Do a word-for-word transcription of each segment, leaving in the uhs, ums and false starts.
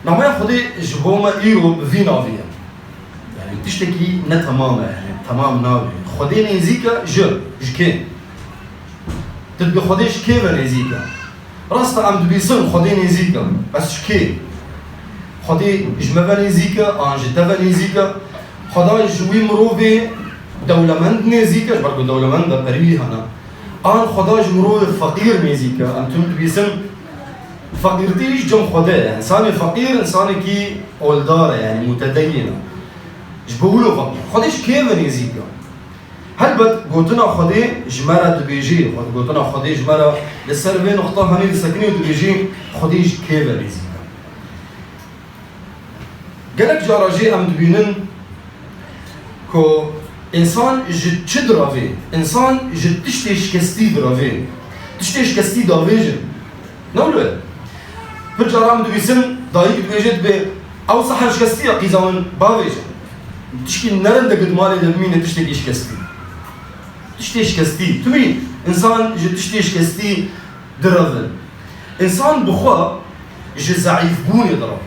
Namaya Xwedê ji bo me îro bi vî navî ye. Yani tiştekî ne temam e, yani temam nabî. Xwedê nêzîk e ji, ji kê? Tu dibê Xwedê ji kê ve nêzîk e? Rast e, em dibîsin Xwedê nêzîk e. Bes ji kê? Xwedê ji me ve nêzîk e, an ji te ve nêzîk e? Xweda ji wî mirovê dewlemend nêzîk e, ji ber ku dewlemend e, perî wî hene. An Xweda ji mirovê feqîr nêzîk e. Em tim dibîsin, feqîrtî ji cem Xwedê ye. Însanê feqîr, însanekî oldar e, yani mutedeyyin e. Ji bo wilo feqîr. Xwedê ji kê ve nêzîk e? Helbet gotina Xwedê ji me re dibêjê, gotina Xwedê ji me re li ser vê nuqta hanê disekinê û dibêjê, Xwedê ji kê ve nêzîk e? Gelek cara jî em dibînin ku însan ji çi direvê? Însan ji tiştê şikestî direvê. Tiştê şikestî davêjin. Ne wilo ye? Pir caran dibîsin, dayik dibêje, dibê, "Ew saha şikestî ye, qîza min bavêje." Tişkî ne rindek di malê de bimîne tiştekî şikestî. Tiştê şikestî. Timî însan ji tiştê şikestî direvin. Însan bi xwe ji zeîfbûnê direvin.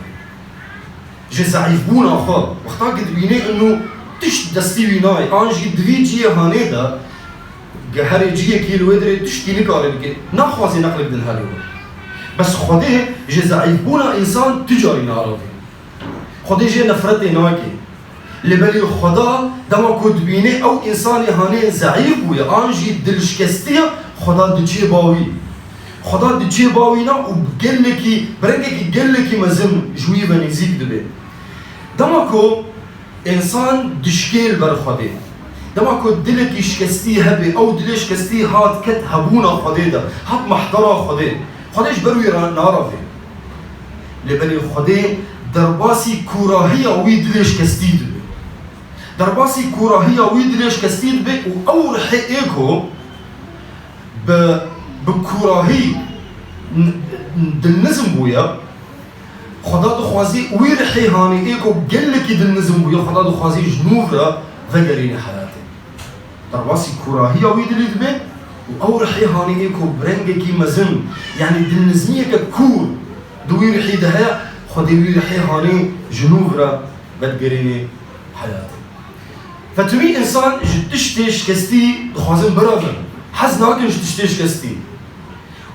Ji zeîfbûna xwe. Wexta ku dibînê inu tişt destî wî nayê, an jî di vî cihê hanê de, ge herê cihekî li wê dirê tiştî nikare bike, naxwazê neqlik din herê we. Bes Xwedê ji zeîfbûna însan tu carî narevê. Xwedê jê nefretê nake. Lê belê Xweda dema ku dibînê ew însanê hanê zeîf bûye, an jî dilşikestî ye, Xweda diçê ba wî. Xweda diçê ba wî na û bi gelekî, bi rengekî gelekî mezin ji wî ve nêzîk dibe. Dema ku însan dişkê li ber Xwedê, dema ku dilekî şikestî hebe, ew dilê şikestî hat ket hebûna Xwedê de, hat mehdera Xwedê. Xwedê ji ber wî re narevê. Lê belê Xwedê derbasî kûrahiya wî dilê şikestî dibe. Derbasî kûrahiya wî dilê şikestî dibe û ew rihê ê ku bi, bi kûrahî n-, n-, dilnizm bûye, Xweda dixwazî wî rihê hanê ê ku gelekî dilnizm bûye, Xweda dixwazî ji nû re vegerîne heyatê. Derbasî kûrahiya wî dilî dibe û ew rihê hanê ê ku bi rengekî mezin, yanî dilnizmiyeke kûr di wî rihî de heye, Xwedê wî rihê hanê ji nû re vedigerînê heyatê. Fetimî însan ji tiştê şikestî dixwazin birevin. Hez nakin ji tiştê şikestî.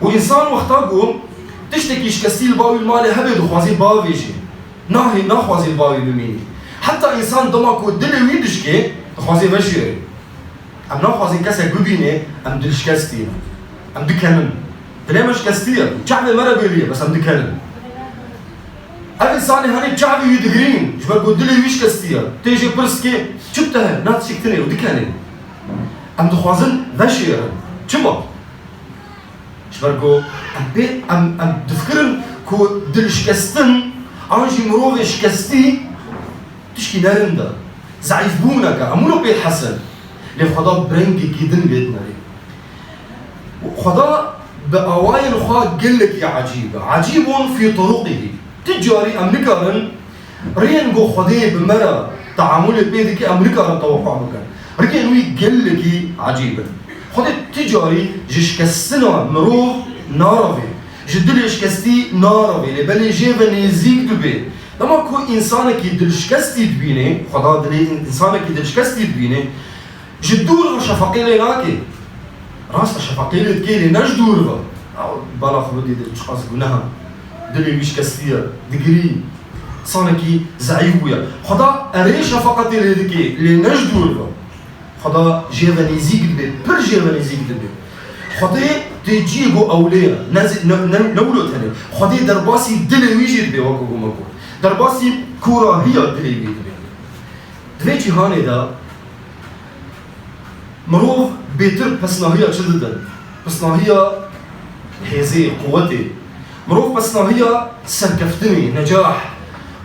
Û însan wexta ku tiştekî şikestî li ba wî li malê hebe dixwazî bavêjê. Nahê, naxwazî li ba wî bimînî. Heta însan dema ku dilê wî dişkê, dixwazê veşêrê. Em naxwazin kesek bibînê, em dilşikestî ne. Em dikenin. Dilê me şikestî ye. Çavê me re bêriye, bes em dikenin. Ev însanê hanê çavê wî digirîn, ji ber ku dilê wî şikestî ye. Tê jê pirs ke, çi bi te heye? Na tiştek tune ye û dikenê. Em dixwazin veşêrin. Çima? Ji ber ku em pê, em, em difikirin ku dilşikestin an jî mirovê şikestî tişkî ne rind e. Zeîfbûnek e. Em wilo pê dihesin. Lê Xweda bi rengekî din pê dinêrê. Xweda bi awayên xwe gelekî ecîb e. Ecîbun fî turuqihî. Ti carî em nikarin rêyên ku Xwedê bi me re teamulê pê dike, em nikarin teweqû bikin. Rêyên wî gelekî ecîb in. Xwedê ti carî ji şikestina mirov narevê. Ji dilê şikestî narevê. Lê belê jê ve nêzîk dibe. Dema ku însanekî dilşikestî dibînê, Xweda dilê însanekî dilşikestî dibînê, ji dûr ve şefeqê lê nake. Rast e, şefeqê lê dike, lê ne ji dûr ve. Ew bala xwe bidê, çiqas guneh e. Dilê wî şikestî ye, digirî. Sanekî zeîf bûye. Xweda erê şefeqetê lê dike, lê ne ji dûr ve. Xweda jê ve nêzîk dibe, pir jê ve nêzîk dibe. Xwedê tê cihê ku ewlê ye, ne zî-, ne, ne, ne wilo tenê. Xwedê derbasî dilê wî jî dibe, wek ku me got. Derbasî kûrahiya dilê wî dibe. Di vê cîhanê de mirov bêtir pesnahiya çi didin? Pesnahiya hêzê, quwetê. Mirov pesnahiya serkeftinê, necah.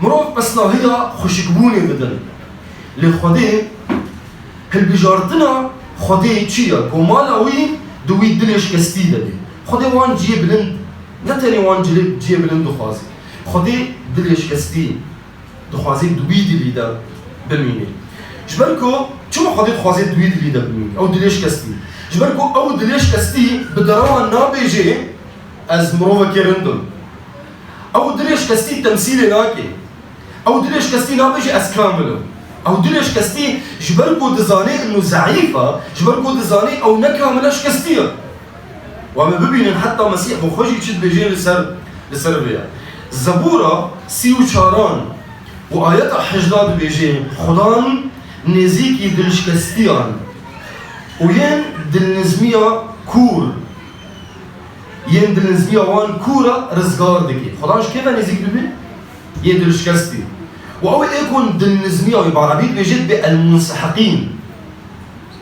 Mirov pesnahiya xweşikbûnê didin. Lê Xwedê, hilbijartina Xwedê çi ye? Ku mala wî di wî dilê şikestî de be. Xwedê wan cihê bilind, ne tenê wan cilê-, cihê bilind dixwazê. Xwedê dilê şikestî dixwazê di wî dilî de bimînê. Ji ber ku, çima Xwedê dixwazê di wî dilî de bimînê? Ew dilê şikestî. Ji ber ku ew dilê şikestî bi derewan nabêjê, ez mirovekî rind im. Ew dilê şikestî temsîlê nake. Ew dilê şikestî nabêje ez kamil im. Ew dilê şikestî ji ber ku dizanê inu zeîf e, ji ber ku dizanê ew ne kamil e, şikestî ye. Wa me bibînin heta Mesîh bi xwe jî çi dibêje li ser, li ser vê ya. Zebûra sî û çaran û ayeta hejda dibêje, Xudan nêzîkî dilşikestiyan û yên dilnizmiya kûr, yên dilnizmiya wan kûr e rizgar dike. Xudan ji kê ve nêzîk dibe? Yê dilşikestî. Û ew ê ku dilnizmiya wî, bi erebî dibêje dibê el-munsehiqîn.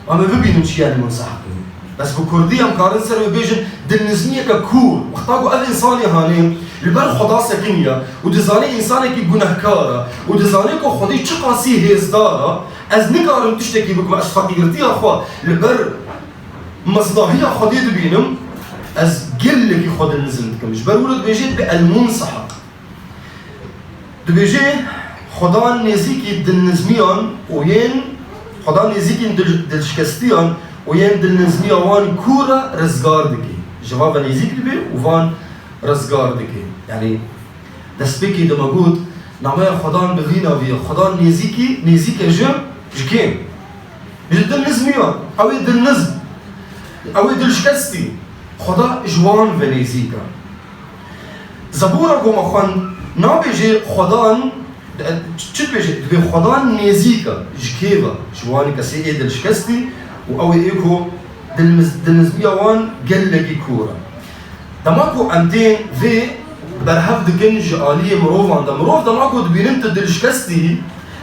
Em ê bibînin çi yani munsehiqîn. Bes bi kurdî em karin ser wê bêjin dilnizmiyeke kûr. Wexta ku ev însanê hanê li ber Xweda sekiniye û dizanê însanekî gunehkar e û dizanê ku Xwedê çiqasî hêzdar e, ez nikarim tiştekî bikim, ez feqîrtiya xwe li ber mezdahiya Xwedê dibînim, ez gelekî xwe dilnizm dikim. Ji ber wilo dibêje dibê el-munsehiq. Dibêje, Xudan nêzîkî dilnizmiyan û yên, Xudan nêzîkî dil-, dilşikestiyan û yên dilnizmiya wan kûr e rizgar dike. Ji van ve nêzîk dibe û van rizgar dike. Yanî, destpêkê de me got, nameya Xudan bi vî navî ye. Xudan nêzîkî, nêzîk e ji, ji kê? Ji dilnizmiyan. Ew ê dilnizm. Ew ê dilşikestî. Xuda ji wan ve nêzîk e. Zebûra ku me xwend nabêje Xudan, çi dibêje? Dibê Xudan nêzîk e. Ji kê ve? Ji wan kesê ê dilşikestî û ew ê ku dilmiz-, dilnizmiya wan gelekî kûr e. Dema ku em tên vê berhev dikin ji aliyê mirovan de, mirov dema ku dibînin tu dilşikestî,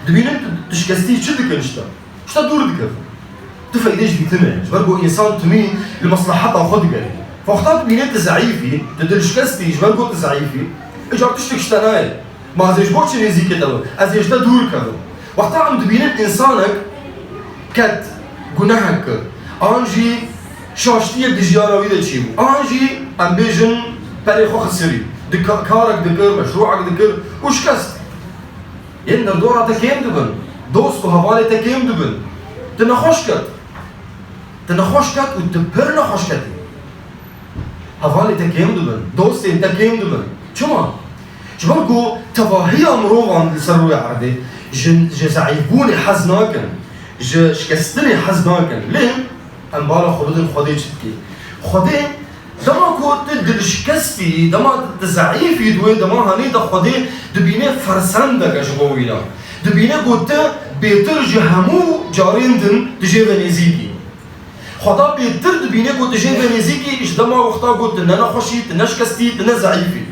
dibînin tu, tu şikestî çi dikin ji te? Ji te dûr dikevin. Tu feydê ji vî tune. Ji ber ku însan timî li mesleheta xwe digere. Wexta dibîne tu zeîf î, tu dilşikestî, ji ber ku tu zeîf î, îcar tiştek ji te nayê. Ma ez ê ji bo çi nêzîkê te bim? Ez ê ji te dûr kevim. Wexta em dibînin însanek ket, gunehek kir, an jî şaştiyek di jiyana wî de çêbû, an jî em bêjin perê xwe xisirî, di ka-, karek dikir, meşrûek dikir û şikest. Yên derdora te kêm dibin. Dost û hevalê te kêm dibin. Tu nexweş ket. Tu nexweş ket û tu pir nexweş ketî. Hevalê te kêm dibin. Dostên te kêm dibin. Çima? Ji ber ku tevahiya mirovan li ser rûyê erdê ji, ji zeîfbûnê hez nakin. Ji şikestinê hez nakin. Lê em bala xwe bidin Xwedê çi dikê. Xwedê Dema ku tu dilşikestî, dema tu zeîf î, di wê dema hanê de Xwedê dibîne fersendeke ji bo wî re. Dibîne ku tu bêtir ji hemû carên din tu jê ve nêzîk î. Xweda bêtir dibîne ku tu jê ve nêzîk î, ji dema wexta ku tu ne nexweş î, tu ne şikestî, tu ne zeîf î.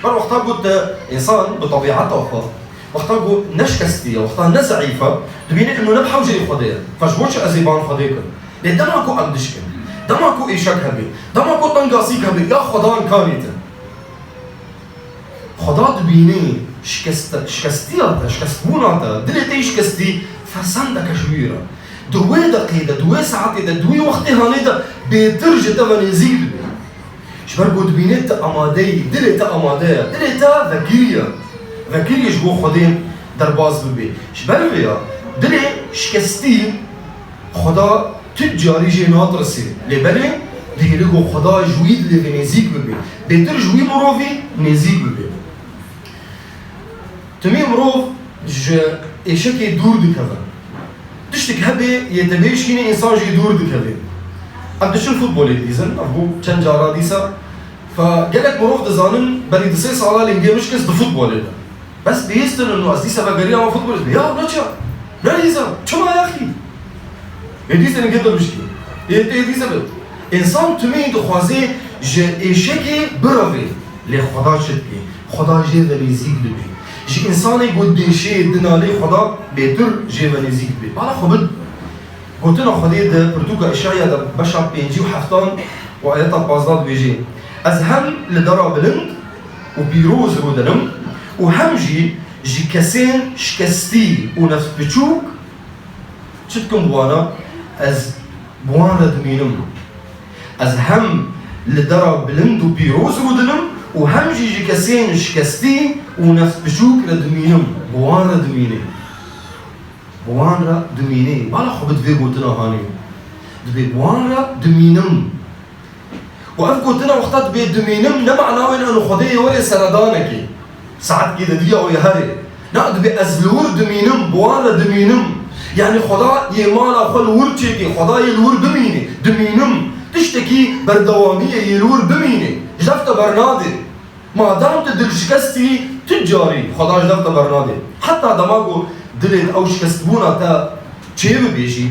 Ber wexta ku te însan bi tebîeta xwe, wexta ku ne şikestî ye, wexta ne zeîf e, dibîne ino ne bi hewceyê Xwedê ye. Fe ji bo çi ez ê ban Xwedê kim? Lê dema ku em dişkin, dema ku êşek hebe, dema ku tengasîk hebe, ya Xweda nikarî te. Xweda dibîne şikeste-, şikestiya te, şikestbûna te, dilê te yî şikestî, fersendeke ji wî re. Di wê deqê de, di wê saetê de, di wî wextê hanê de bêtir ji te ve nêzîk dibe. Ji ber ku dibîne tu amade yî, dilê te amade ye, dilê te vekirî ye. Vekirî ye ji bo Xwedê derbas bibe. Ji ber vê ya dilê şikestî Xweda tu carî jê natirsê. Lê belê dihêle ku Xweda ji wî dilê ve nêzîk bibe. Bêtir ji wî mirovî nêzîk bibe. Timî mirov ji êşekê dûr dikeve. Tiştek hebe yê te bêşkîne, însan jê dûr dikeve. Em diçin futbolê didîzin, ev bû çend cara dîsa. Fe gelek mirov dizanin, berî du sê sala lingê min şikest di futbolê de. Bes bihîstin û ez dîsa vegeriya me futbolê. Ya, neça? Ne dîsa? Çima yaxî? Ê dîsa lingê te bişkî. Ê, ê dîsa be. Însan timî dixwaze ji êşekê bireve. Lê Xweda çi dike? Xweda jê ve nêzîk dibe. Ji însanê ku dêşê dinalê Xweda bêtir jê ve nêzîk dibe. Bala xwe bid. Gotina Xwedê di pirtûka Îşaya de beşa pêncî û heftan û ayeta pazdeh dibêje, Ez hem li dera bilind û pîroz rûdinim û hem jî ji kesên şikestî û nefsbiçûk çi dikim bi wana? Ez bi wan re dimînim. Ez hem li dera bilind û pîroz rûdinim û hem jî ji kesên şikestî û nefsbiçûk re dimînim. Bi wan re dimînim. Bi wan re dimînê. Bala xwe bid vê gotina hanê. Dibê bi wan re dimînim. Û ev gotina wexta dibê dimînim ne mana wê ne û Xwedê yê werê seredan neke. Saetkî de diya wê herê. Na dibê ez li wir dimînim, bi wan re dimînim. Yanî Xweda yê mala xwe li wir çêkê, Xweda yê li wir bimînê, dimînim. Tiştekî berdewamî ye, yê li wir bimînê. Ji dev te bernadê. Madam tu dilşikestî, tu carî Xweda ji dev te bernadê. Heta dema ku dilê te ew şikestbûna te çê bibêjî,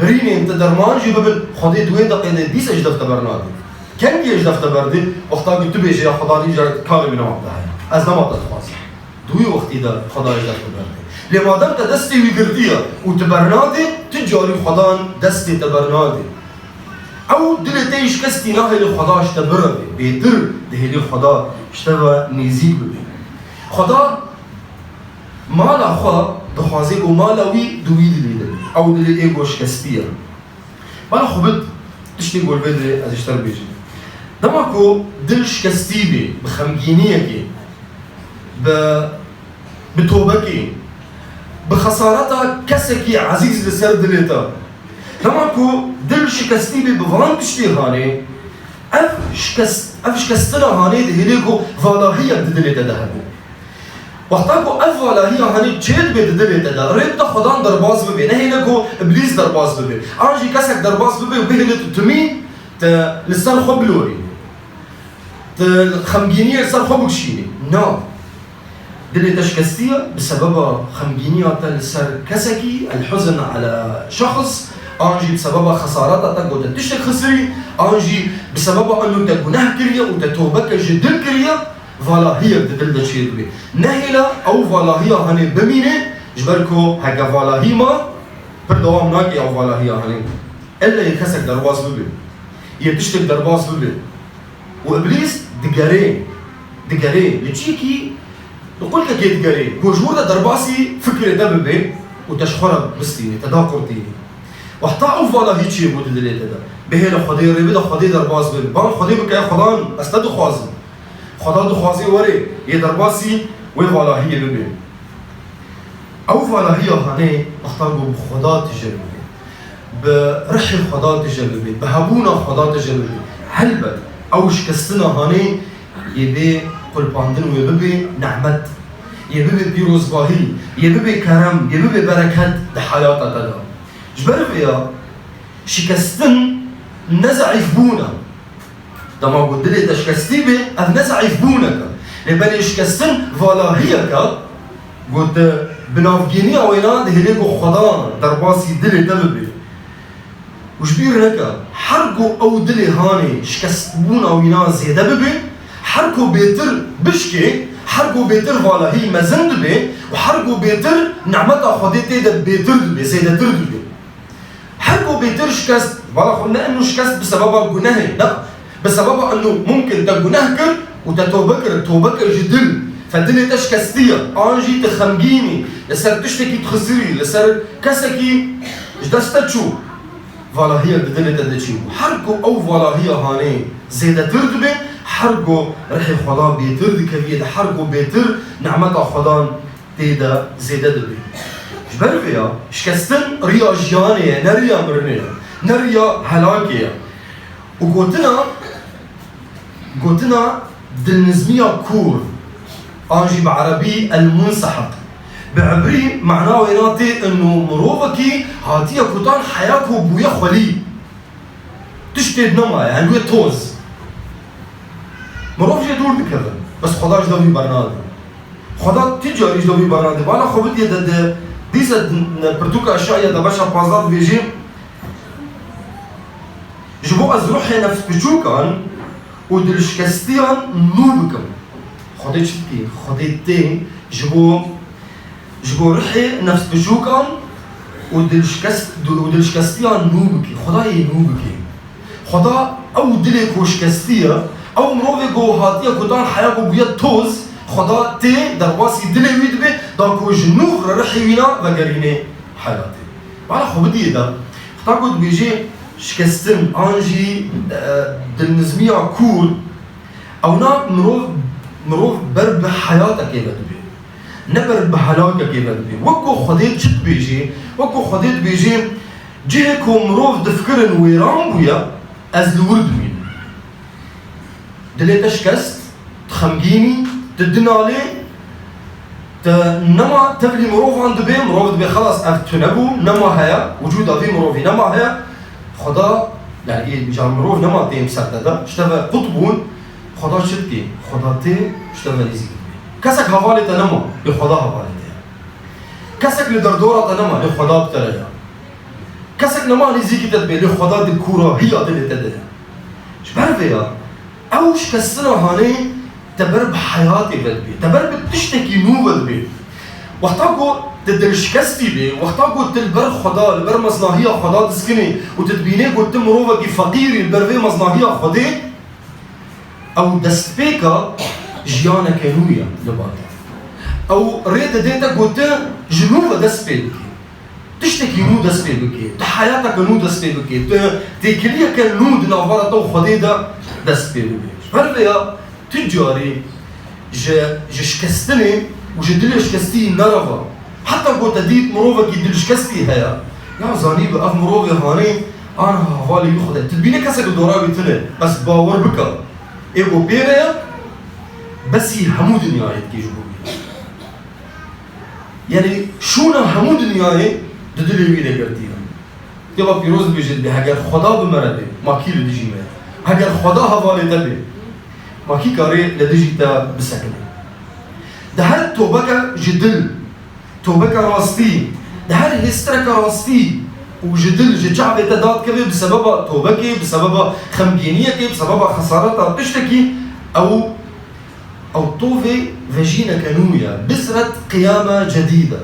birînên te derman jî bibin, Xwedê di wê deqê de dîsa ji dev te bernadê. Kengî ji dev te berdê, wexta ku tu bêjê ya Xweda, îcar karê min nema te heye. Ez nema te dixwazim. Di wî wextî de Xweda ji dev te berdê. Lê madem te destê wî girtiye û tu bernadê, tu carî Xwedan destê te bernadê. Ew dilê te yê şikestî nahêlê Xweda ji te birevê. Bêtir dihêlê Xweda ji te ve nêzîk bibe. Xweda mala xwe dixwaze ku mala wî di wî dilê de be. Ew dilê ê ku şikestî ye. Bala xwe bid, tiştê ku li vê dilê ez ji te re bêjim. Dema ku dil şikestî bê, bi xemgîniyekê, bi, bi tobekê, bi xesareta kesekî ezîz li ser dilê te. Dema ku dil şikestî bê bi van tiştê hanê, ev şikest-, ev şikestina hanê dihêlê ku valahiyek di dilê te de hebe. Wexta ku ev valahiya hanê çê dibe di dilê te de, rê bide Xwedan derbas bibe, nehêle ku Îblîs derbas bibe. An jî kesek derbas bibe û bihêle tu timî te li ser xwe bilorî. Tu xemgîniyê li ser xwe bikişînî. Na. Dilê te şikestî ye, bi sebeba xemgîniya te li ser kesekî, el-huzn ala şexs, an jî bi sebeba xesareta te ku te tiştek xisirî, an jî bi sebeba eno te guneh kiriye û te tobeke ji dil kiriye, valahiyek di dil de çêdibe. Nehêle ew valahiya hanê bimîne, ji ber ku heke valahî ma, pir dewam nake ew valahiya hanê. Elle yê kesek derbas bibe. Yê tiştek derbas bibe. Û Îblîs digerê, digerê, li çiyekî, li qulkekê digerê, ku ji wir de derbasî fikrê te bibe û te ji xwe re bistînî, te daqurtînî. Wexta ew valahî çêbû di dilê te de, bihêle Xwedê rê bide, Xwedê derbas bibe. Bang Xwedê bike, Xwedan, ez te dixwazim. Xweda dixwaze were, yê derbasî wê valahiyê bibe. Ew valahiya hanê wexta ku bi Xweda tije bibe, bi rihê Xweda tije bibe, bi hebûna Xweda tije bibe. Helbet, ew şikestina hanê yê bê qulpandin wê bibe nehmet, yê bibe pîrozbahî, yê bibe kerem, yê bibe bereket di heyata te de. Ji ber vê ya şikestin ne zeîfbûn e. Dema ku dilê te şikestî bê, ev ne zeîfbûnek e. Lê belê şikestin valahiyek e, ku tu bi navgîniya wêna dihêlê ku Xweda derbasî dilê te bibe. Û ji bîr neke, her ku ew dilê hanê şikestbûna wîna zêde bibe, her ku bêtir bişkê, her ku bêtir valahî mezin dibe û her ku bêtir nimeta Xwedê tê de bêtir dibe, zêdetir dibe. Her ku bêtir şikest, bala xwe ne eno şikest bi sebeba gunehê, ne. Bi sebeba eno mumkin te guneh kir û te tobe kir, tobeke ji dil. Fe dilê te şikestiye, an jî tu xemgînî, li ser tiştekî dixizirî, li ser kesekî ji dest te çû. Valahiyek di dilê te de çêbû. Her ku ew valahiya hanê zêdetir dibe, her ku rihê Xweda bêtir dikeviyê de, her ku bêtir nimeta Xwedan tê de zêde dibe. Ji ber vê ya, şikestin riya jiyanê ye, ne riya mirinê ye, ne riya helakê ye. Û gotina, gotina dilnizmiya kûr, an jî bi erebî el-munsehiq. Bi ebrî mana wêna tê ino mirovekî hatiye kutan heya ku bûye xwelî. Tiştê nemaye, yani wê toz. Mirov jê dûr dikevin. Bes Xweda ji dewî bernadin. Xweda ti carî ji dewî bernadin. Bala xwe bidî de, de, dîse di, pirtûka eşya ya de beşa pazdeh dibêjî, ji bo ez ruhê nefs piçûkan û dilşikestiyan nû bikim. Xwedê çi dikî? Xwedê tê ji bo, ji bo rihê nefs piçûkan û dilşikest-, û dilşikestiyan nû bikî. Xwedayê nû bikî. Xweda ew dilê ku şikestî ye, ew mirovê ku hatiye kutan heya ku bûye toz, Xweda tê derbasî dilê wî dibe, da ku ji nû re rihê wîna vegerîne heyatê. Bala xwe bidiyê de, Xweda ku dibêje şikestin an jî, e, dilnizmiya kûr, ewna mirov, mirov ber bi heyatekê ve dibe. Ne ber bi helakekê ve dibe. Wek ku Xwedê çi dibêje? Wek ku Xwedê dibêje, cihê ku mirov difikirin wêran bûye, ez li wir dimînim. Dilê te şikest, tu xemgînî, tu dinalê, Te nema tevlî mirovan dibe, mirov dibe xelas ev tune bû, nema heye, wicûda vî mirovî nema heye. Xweda, yani, ê, ca mirov nema têm ser te de, ji te ve qut bûn, Xweda çi dike? Xweda tê ji te ve nêzîk dibe. Kesek hevalê te nema, lê Xweda hevalê te ye. Kesek li derdora te nema, lê Xweda bi te re ye. Kesek nema nêzîkî te dibe, lê Xweda di kûrahiya dilê te de ye. Ji ber vê ya, ew şikestina hanê te ber bi heyatê ve dibe, te ber bi tiştekî nû ve dibe. Wexta ku tu dilşikestî bî, wexta ku tu li ber Xweda, li ber meznahiya Xweda diskinî û tu dibînê ku tu mirovekî feqîr î li ber vê meznahiya Xwedê, ew destpêka jiyaneke nû ye li ba te. Ew rê dide te ku tu ji nû ve dest pê bikî. Tiştekî nû dest pê bike, tu heyateke nû dest pê bike, tu têkiliyeke nû di navbera te û Xwedê de dest pê bibe. Ji ber vê ya tu carî ji, ji şikestinê û ji dilê şikestî nereve. Heta ku te dît mirovekî dilşikestî heye, ya zanî bi ev mirovê hanê aniha hevalê wî Xwedê. Tu dibînî kesek li dora wî tune, bes bawer bike. Ê ku pê re ye, besî hemû dinyayê dikê ji bo wî. Yani şûna hemû dinyayê di dilê wî de girtiye. Kitêba Pîroz dibêje, dibê, heger Xweda bi me re bê, ma kî li dijî me ye? Heger Xweda hevalê te bê, ma kî karê li dijî te bisekine? Di her tobeke ji dil, tobeke rastî, di her hêstireke rastî û ji dil, ji çavê te dadikeve bi sebeba tobekê, bi sebeba xemgêniyekê, bi sebeba xesareta tiştekî, ew Ew tovê vejîneke nû ye. Bizret qiyame cedîde.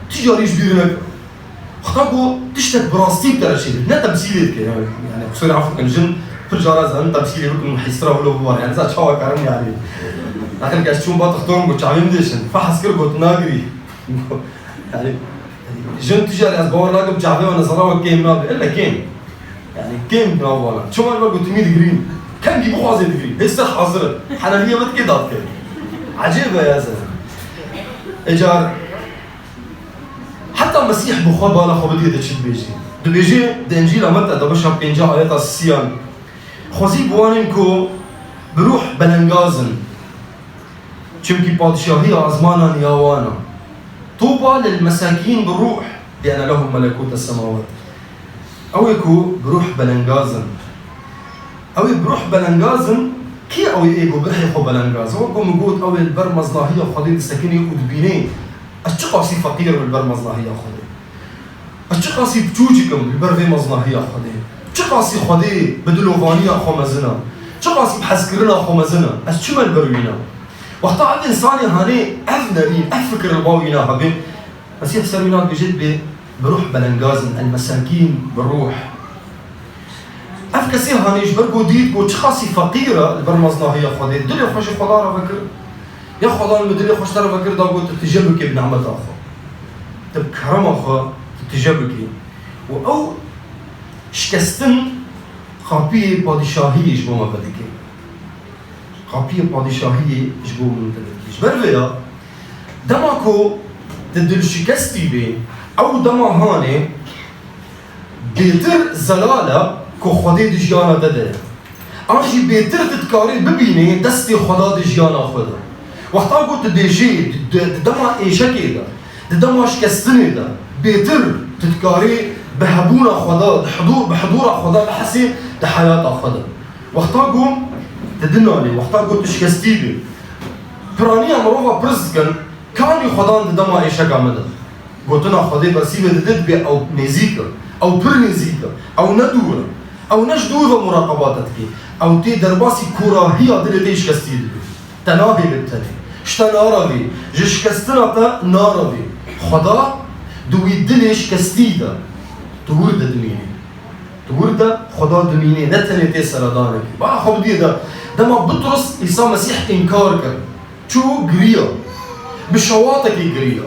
Tu carî ji bîr neke. Wexta ku tiştek bi rastî bi te re çêdibî, ne temsîlê dike, yani, yani, qusûrê efû bikin, jin pir cara zanin temsîlê bikin û hîstra wilo biwar, yani, za çawa karin, yani. Nexir kes çûn ba dixtor ku çavê min dêşin, fehs kir got nagirî. Yani, jin tu carî ez bawer nakim çavê wan zera we kêm nabe, elle kêm. Yani kêm nav wana. Çima li ber gotimî digirîn? Kengî bixwaze digirîn. Hêster hazir e. Heneliyê min dike dadke. Ecêb e ya zere. Ecar heta Mesîh bi xwe bala xwe bidîye de çi dibêje? Dibêje di Encîla Meta de beşa pênca ayeta siyan. Xwezî bi wan in ku bi ruh belengaz in. Çimkî padişahiya ezmanan ya wan e. Tuba lil mesakîn bi ruh, lîene lehum melekûte semawat. Ew ê ku bi ruh belengaz in. Ew ê bi ruh belengaz in, kî ew ê ku bi ruhê xwe belengaz e? Wek ku min got, ew ê li ber meznahiya Xwedê disekinê û dibînê, ez çiqasî feqîr im li ber meznahiya Xwedê. Ez çiqasî biçûçik im li ber vê meznahiya Xwedê. Çiqasî Xwedê bi dilovaniya xwe mezin e. Çiqasî bi hezkirina xwe mezin e. Ez çi me li ber wî ne? Wexta ev însanê hanê ev nerîn, ev fikir li ba wî ne hebe, Mesîh ser wî ne dibêje dibê bi ruh belengaz in, el mesakîn bi ruh. Ev kesê hanê ji ber ku dît ku çiqasî feqîr e li ber meznahiya Xwedê, dilê xwe ji Xweda re vekir. Ya Xwedan bi dilê xwe ji te re vekir da got, tu tije bikê bi nimeta xwe. Tu bi kerema xwe, tu tije bikê. Û ew şikestin qapiyê padîşahiyê ji bo me vedike. Qapiyê padîşahiyê ji bo min te vedike. Ji ber vê ya, dema ku tu dilşikestî bê, ew dema hanê, bêtir zelal e ku Xwedê di jiyana te de ye. An jî bêtir tu dikarî bibînî destê Xweda di jiyana xwe de. Wexta ku tu dê jî di, di, di dema êşekê de, di dema şikestinê de, bêtir tu dikarî bi hebûna Xweda, di hidû-, bi hidûra Xweda bihesî di heyata xwe de. Wexta ku tu dinanî, wexta ku tu şikestî bî, piraniya mirova pirs dikin, Kanî Xwedan di dema êşeka min de. Gotina Xwedê bersîvê dide dibê ew nêzîk e. Ew pir nêzîk e. Ew ne dûr e. Ew ne ji dûr ve muraqeba te dike. Ew tê derbasî kûrahiya dilê te yê şikestî dibe. Te nahêle bi tenê. Ji te narevî. Ji şikestina te narevî. Xweda di wî dilê şikestî de. Tu wir de dimînî. Tu wir de Xweda dimînê. Ne tenê tê seredanekî. Bala xwe bidî de. Dema Bitrus Îsa Mesîh înkar kir. Çû giriya. Bi şewatekî giriya.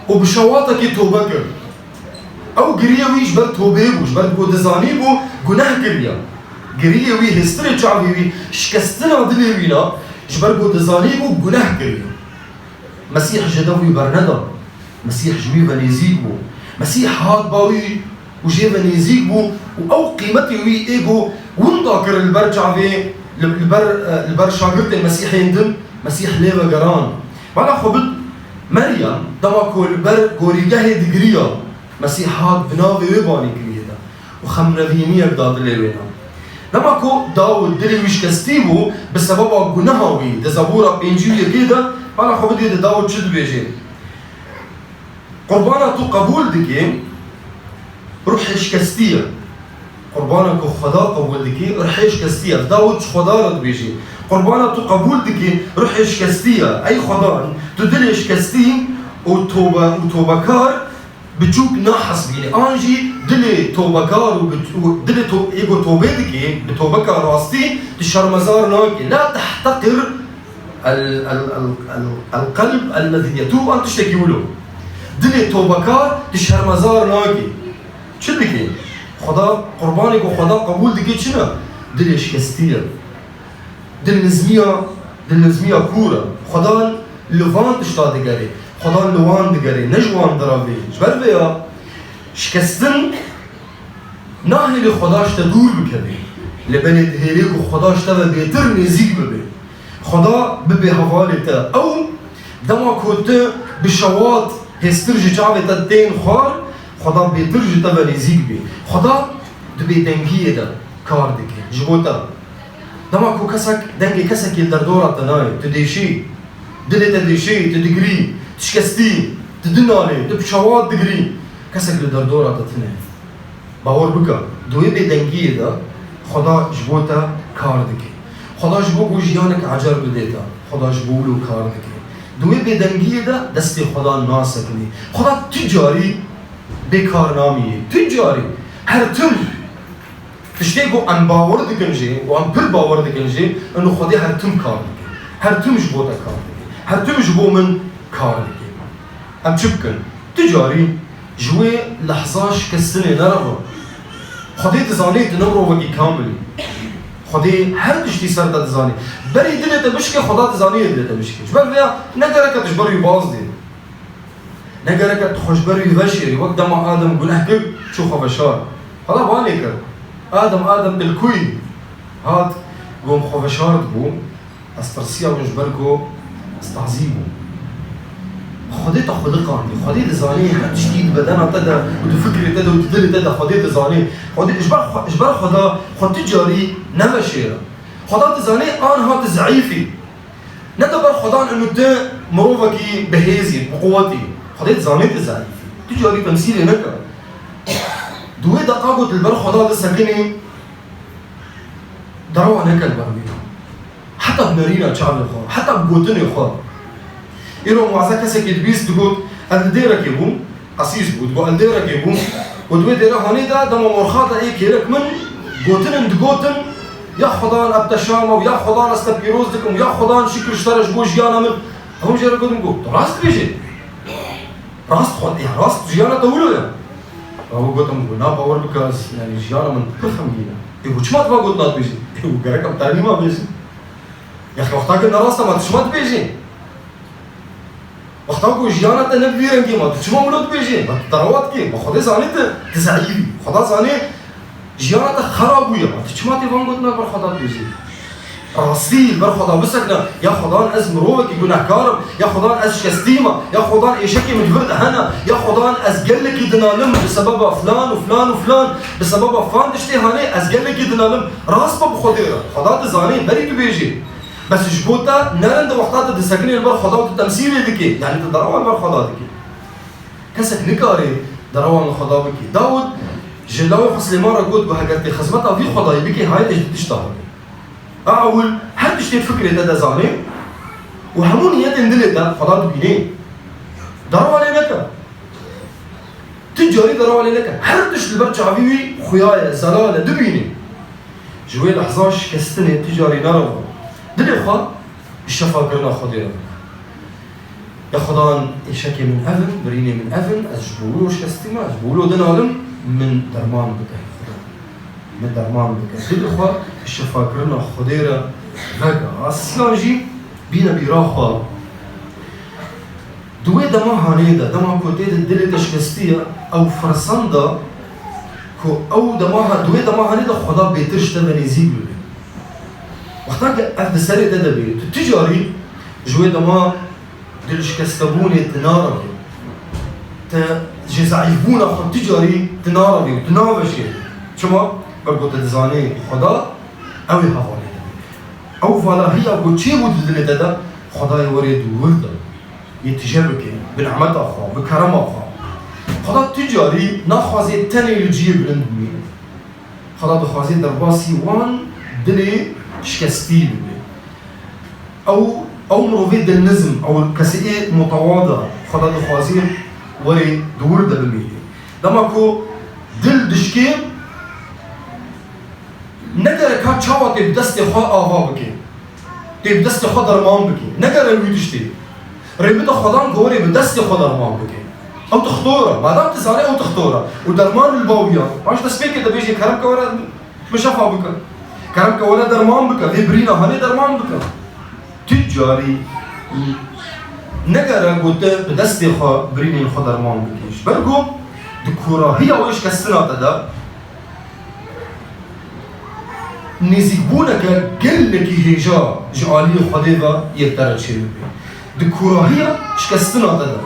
Û bi şewatekî tobe kir. Ew giriya wî ji ber tobeyê bû, ji ber ku dizanîbû guneh kiriya. Giriyê wî, hêstirê çavê wî, şikestina dilê wî ne, ji ber ku dizanîbû guneh kiriya. Mesîh ji dev wî berneda. Mesîh ji wî ve nêzîk bû. Mesîh hat ba wî û jê ve nêzîk bû û ew qîmetê wî ê ku winda kir li ber çavê, li, li ber, li ber şagirtên Mesîhê din, Mesîh lê vegerand. Bala xwe bid Meryem, dema ku li ber gorîgehê digiriya, Mesîh hat bi navê wê banê kiriyê de û xemrevîniyek da dilê wê de. Dema ku Dawid dilê wî şikestî bû bi sebeba guneha wî, di Zebûra pêncî û yekê de, bala xwe bidê de Dawid çi dibêje? Qurbana tu qebûl dikê, ruhê şikestî ye. Qurbana ku Xweda qebûl dikê, ruhê şikestî ye. Dawid ji Xweda re dibêjê, qurbana tu qebûl dikê, ruhê şikestî ye. Ey Xwedan, tu dilê şikestî û tobe û tobekar biçûk nahesibînî. An jî dilê tobekar û bi-, û dilê to-, ê ku tobê dikê, bi tobeka rastî, tu şermezar nakê. La tehteqir el, el, el, el, el qelb ellezî yetûb, an tiştekî wilo. Dilê tobekar tu şermezar nakê. Çi dikê? Xweda, qurbanê ku Xweda qebûl dike çi ne? Dilê şikestî ye. Dilnizmiya, dilnizmiya kûr e. Xweda li van tişta digerê. Xweda li wan digerê. Ne ji wan direvê. Ji ber vê ya şikestin nahêlê Xweda ji te dûr bikeve. Lê belê dihêlê ku Xweda ji te ve bêtir nêzîk bibe. Xweda bibe hevalê te. Ew dema ku tu bi şewat hêstir ji çavê te tên xwar, Xweda bêtir ji te ve nêzîk bê. Xweda di bêdengiyê de kar dike ji bo te. Dema ku kesek dengê kesekê li derdora te nayê, tu dêşî, dilê te dêşî, tu digirî, tu şikestî, tu dinalê, tu bi şewat digirî, kesek li derdora te tune. Bawer bike, di wê bêdengiyê de Xweda ji bo te kar dike. Xweda ji bo ku jiyanek ecer bidê te, Xweda ji bo wilo kar dike. Di wê bêdengiyê de destê Xweda nasekinî. Xweda tu carî bêkar namînî. Tu carî, her tim. Tiştê ku em bawer dikin jê û em pir bawer dikin jê, ino Xwedê her tim kar dike. Her tim ji bo te kar dike. Her tim ji bo min kar dike. Em çi bikin? Tu carî ji wê lehza şikestinê nereve. Xwedê dizanê tu ne mirovekî kamil î. Xwedê her tiştî ser te dizanê. Berî dilê te bişkê, Xweda dizanê yê dilê te bişkê. Ji ber vê ya ne gerek e tu ji ber wî baz dê. Ne gerek e tu xwe ji ber wî veşêrî. Wek dema Adem guneh kir, çû xwe veşart. Xweda banê kir. Adem, Adem, tu li ku yî? Hat, got, xwe veşart bû. Ez tirsiya win ji ber ku ez tazî bûm. Xwedê te xwe diqandî. Xwedê dizanê her tiştî di bedena te de û di fikrê te de û di dilê te de Xwedê dizanê. Xwedê ji ber xwe, ji ber Xweda xwe tu carî neveşêre. Xweda dizanê anha tu zeîf î. Ne di ber Xwedan inu tu mirovekî bi hêz î, bi quwet î. Xwedê dizanê tu zeîf î. Tu carî temsîlê neke. Di wê deqa ku tu li ber Xweda disekinî, derewa neke li ber wî. Heta bi nerîna çavê xwe, heta bi gotinê xwe. Îro muaze kesekî dibîst digot, ez li dêrekê bûm, esîs bû, digot, ez li dêrekê bûm. Û di wê dêre hanê de, dema morxa de ê kêlek min, gotin in digotin, ya Xwedan, ez bi te şam im, ya Xwedan, ez te pîroz dikim, ya Xwedan, şikir ji te re ji bo jiyana min. Ew jê re gotin, got, tu rast dibêjî. Rast xwe, ya rast jiyana te wilo ye. Ew gotin, got, na bawer bike, ez, yanî jiyana min pir xemgîn e. Ê, got, çima tu va gotina dibêjî? Ê, got, gerek em termîma bêjin. Ya wexta ku ne rast e, ma tu çima dibêjî? Wexta ku jiyana te ne bi vî rengî ma, tu çima wilo dibêjî? Ma tu derewa dikî? Ma Xwedê zanî tu, tu zeîf î. Xweda zanî jiyana te xera bûye. Ma tu çima tê van gotina ber Xweda dibêjî? Rastî li ber Xweda bisekine. Ya Xwedan ez mirovekî gunehkar im. Ya Xwedan ez şikestî me. Ya Xwedan êşekê min li vir de hene. Ya Xwedan ez gelekî dinalim bi sebeba filan û filan û filan. Bi sebeba fan tiştê hanê ez gelekî dinalim. Rast be bi Xwedê re. Xweda dizanê berî tu bêjî. Bes ji bo te ne rind e wexta tu disekinî li ber Xweda û tu temsîlê dikî. Yanî tu derewa li ber Xweda dikî. Kesek nikare derewa li Xweda bikî. Dawid ji lawê xwe Silêman re got, got, heger tê xizmeta vî Xwedayî bikî, hayê te ji tişta hebe. A ewil her tiştê fikrê te de zanê û hemû niyetên dilê te Xweda dibînê. Derewa lê neke. Tu carî derewa lê neke. Her tişt li ber çavî wî xuya ye, zelal e, dibînî. Ji wê lehza şikestinê tu carî nereve. Dilê xwe bi şefakirina Xwedê re bike. Ya Xwedan, êşekê min ev in, birînê min ev in, ez ji bo wilo şikestî me, ez ji bo wilo dinalim, min derman bike, Xweda. Min derman bike. Dilê xwe bi şefakirina Xwedê re veke. Rastî jî bîne bîra xwe. Di wê dema hanê de, dema ku tê de dilê te şikestî ye, ew firsend e ku ew dema ha-, di wê dema hanê de Xweda bêtir ji te ve nêzîk bibe. Wexta ku ev di serê te de bê, tu tu carî ji wê dema Dilşikestebûnê tu narevî. Tu ji zeîfbûna xwe tu carî tu narevî û tu naveşê. Çima? Ber ku tu dizanî Xweda ew ê hevalê te be. Ew valahiya ku çêbû di dilê te de, Xwedayê were di wir de yê tije bike, bi nehmeta xwe, bi kerema xwe. Xweda tu carî naxwaze tenê li cihê bilind bimîne. Xweda dixwaze derbasî wan dilê şikestî bibe. Ew, ew mirovê dilnizm, ew kesê ê mutewada, Xweda dixwaze were di wir de bimîne. Dema ku dil dişkê, ne gerek ka çawa tê bi destê xwe ava bike. Tê bi destê xwe derman bike. Ne gerek wî tiştê. Rê bide Xwedan ku were bi destê xwe derman bike. Ew dixtor e. Madem tu zanî ew dixtor e. Û derman li ba wî ya. Paş destpêkê dibêje kerem ke were min şefa bike. Kerem ke were derman bike. Vê birîna hanê derman bike. Tu carî ne gerek ku tu bi destê xwe birînên xwe derman bike. Ji ber ku di kûrahiya wê şikestina te de nêzîkbûneke gelekî hêja ji aliyê Xwedê ve yê te re çêbibe. Di kûrahiya şikestina te de,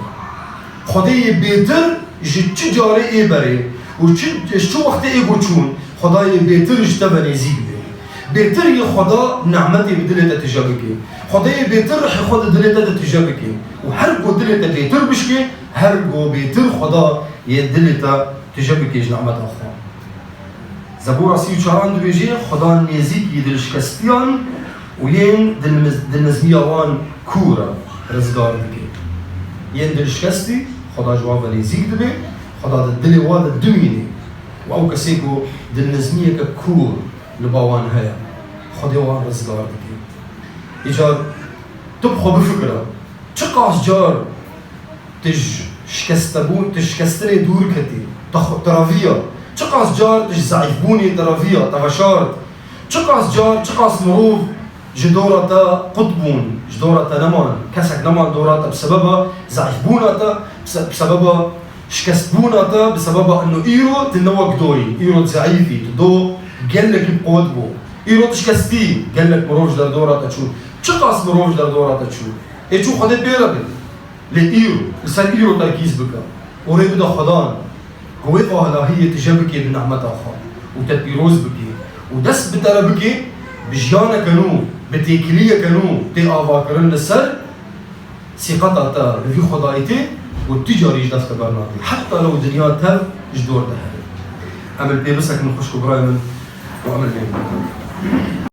Xwedê yê bêtir ji çi carê ê berê û çi, ji çi wextê ê ku çûn, Xwedayê bêtir ji te ve nêzîk bê. Bêtir yê Xweda nehmetê bi dilê te tije bike. Xwedayê bêtir rihê xwe di dilê te de tije bike. Û her ku dilê te bêtir bişkê, her ku bêtir Xweda yê dilê te tije bike ji nehmeta xwe. Zebûra sî û çaran dibêje, Xweda nêzîkî dilşikestiyan û yên dilniz-, dilnizmiya wan kûr e, rizgar dike. Yên dilşikestî, Xweda ji wan ve nêzîk dibe, Xweda di dilê wan de dimîne. Û ew kesê ku dilnizmiyeke kûr li ba wan heye, Xwedê wan rizgar dike. Îcar tu bi xwe bifikire, çiqas car tu ji şikestebûn, tu ji şikestinê dûr ketî, te xwe, te reviya. Çiqas car tu ji zeîfbûnê te reviya, te veşart. Çiqas car, çiqas mirov ji dora te qut bûn, ji dora te neman. Kesek neman dora te bi sebeba zeîfbûna te, bi se-, bi sebeba şikestbûna te, bi sebeba ino îro tu ne wek do yî, îro tu zeîf î, tu do gelekî bi quwet bû. Îro tu şikestî, gelek mirov ji derdora te çû. Çiqas mirov ji derdora te çû. Ê çû Xwedê pê re bin. Lê îro, li ser îro terkîz bike û rê bide Xwedan ku wê valahiyê tije bike bi nehmeta xwe û te pîroz bike û dest bi te re bike, bi jiyaneke nû, bi têkiliyeke nû tê avakirin li ser sîqeta te bi vî Xwedayîtê û tu carî ji dest te bernadî. Heta lew dinya tev ji dor de here. Em li pê bisekin xwişk û birayê min û em li pê bikin.